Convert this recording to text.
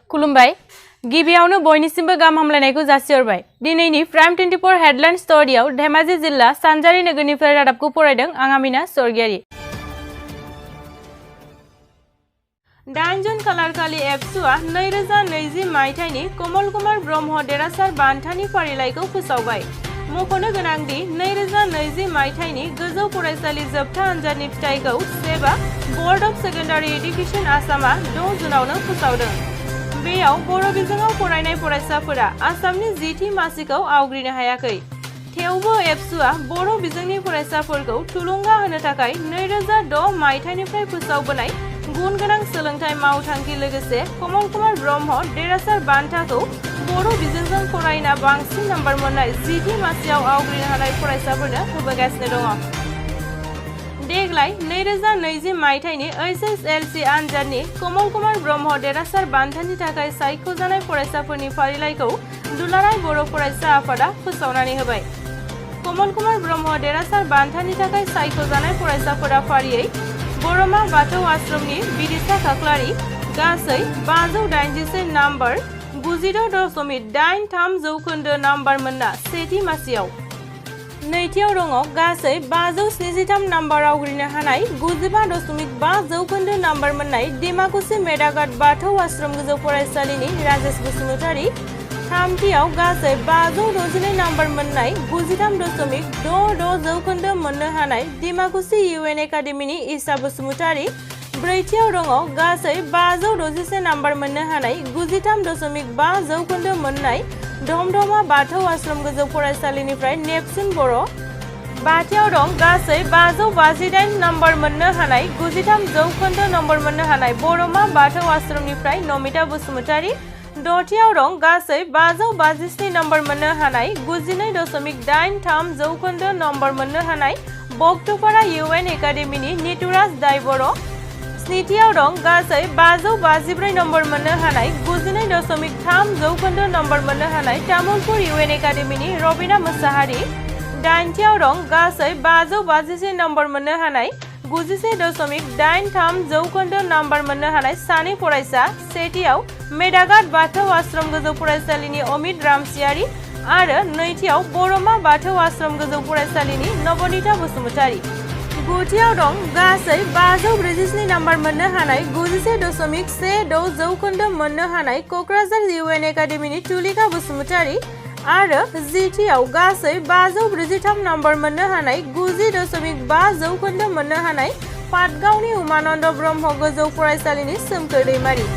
खुलुमबाय गिबियावनो बयनिसिमबो गाहाम हामलायनायखौ जासिहरबाय दिनैनि प्राइम 24 हेडलाइन स्टोरियाव धेमाजि जिल्ला सानजारि नोगोरनिफ्राय रादाबखौ फरायदों आं आमिना सरगियारि 8 जुन खालारखालि एबसुआ 2020 मायथाइनि कमल कुमार ब्रह्म देरहासार बान्थानि फारिलाइखौ फोसावबाय मख'नो गोनांदि 2020 मायथाइनि गोजौ फरायसालि जोबथा आनजादनि फिथाइखौ सेबा बोर्ड अफ सेकेन्डारि एडुकेशन आसामआ 6 जुनावनो फोसावदों बेयाव बर' बिजोङाव फरायनाय फरायसाफोरा आसामनि 10थि मासिखौ आवग्रिनो हायाखै थेवबो एबसुआ बर' बिजोंनि फरायसाफोरखौ थुलुंगा होनो थाखाय 2006 मायथाइनिफ्राय फोसावबोनाय गुन गोनां सोलोंथाइ मावथांखि लोगोसे कमल कुमार ब्रह्म देरहासार बान्थाखौ बर' बिजोंजों फरायना बांसिन नम्बर मोननाय 10थि मासियाव आवग्रिनो हानाय फरायसाफोरनो होबोगासिनो दङ देग्लाय 2020 मायथाइनि एचएसएलसी आनजादनि कमल कुमार ब्रह्म देरहासार बान्थानि थाखाय सायख'जानाय फरायसाफोरनि फारिलाइखौ दुलाराय बर' फरायसा आफादा फोसावनानै होबाय कमल कुमार ब्रह्म देरहासार बान्थानि थाखाय सायख'जानाय फरायसाफोरा फारियै बरमा बाथौ आश्रमनि बिदिसा खाख्लारि गासै 581 नम्बर 96.83 जौखोन्दो नम्बर मोनना सेथि मासियाव नैथियाव दङ गासै 573 नम्बर आवग्रिनो हानाय 95.5 जौखोन्दो नम्बर मोननाय डिमाकुसि मेदाघाट बाथौ आश्रम गोजौ फरायसालिनि राजेश बसुमतारी थामथियाव गासै 562 नम्बर मोननाय 93.66 जौखोन्दो मोननो हानाय डिमाकुसि इउएन एकाडेमिनि ईसा बसुमतारी ब्रैथियाव दङ गासै 561 नम्बर मोननो हानाय 93.5 जौखोन्दो मोननाय धमधमा बाथौ आश्रम गोजौ फरायसालिनिफ्राय नेपसिन बर' बाथियाव दं गासै 558 नम्बर मोननो हानाय 93 जौखोन्दो नम्बर मोननो हानाय बरमा बाथौ आश्रमनिफ्राय नमिता बसुमतारी दथियाव दं गासै 557 नम्बर मोननो हानाय 92.83 जौखोन्दो नम्बर मोननो हानाय बक्तपारा इउएन एकाडेमिनि नितुराज दाय बर' स्निथियाव दं गासै 554 नम्बर मोननो हानाय 92.3 जौखोन्दो नम्बर मोननो हानाय तामुलपुर इउएन एकाडेमिनि रबिना मोसाहारि दाइनथियाव दं गासै 556 नम्बर मोननो हानाय 91.83 जौखोन्दो नम्बर मोननो हानाय सानै फरायसा सेथियाव मेदाघाट बाथौ आश्रम गोजौ फरायसालिनि अमित रामसियारि आरो नैथियाव बरमा बाथौ आश्रम गोजौ फरायसालिनि नवनीता बसुमतारी गुथियाव दं गासै 547 नम्बर मोननो हानाय 91.16 जौखोन्दो मोननो हानाय क'क्राझार इउएन एकाडेमिनि तुलिका बसुमतारी आरो जिथियाव गासै 543 नम्बर मोननो हानाय 90.5 जौखोन्दो मोननो हानाय पाटगावनि उमानन्द ब्रह्म गोजौ फरायसालिनि सोमखोर दैमारि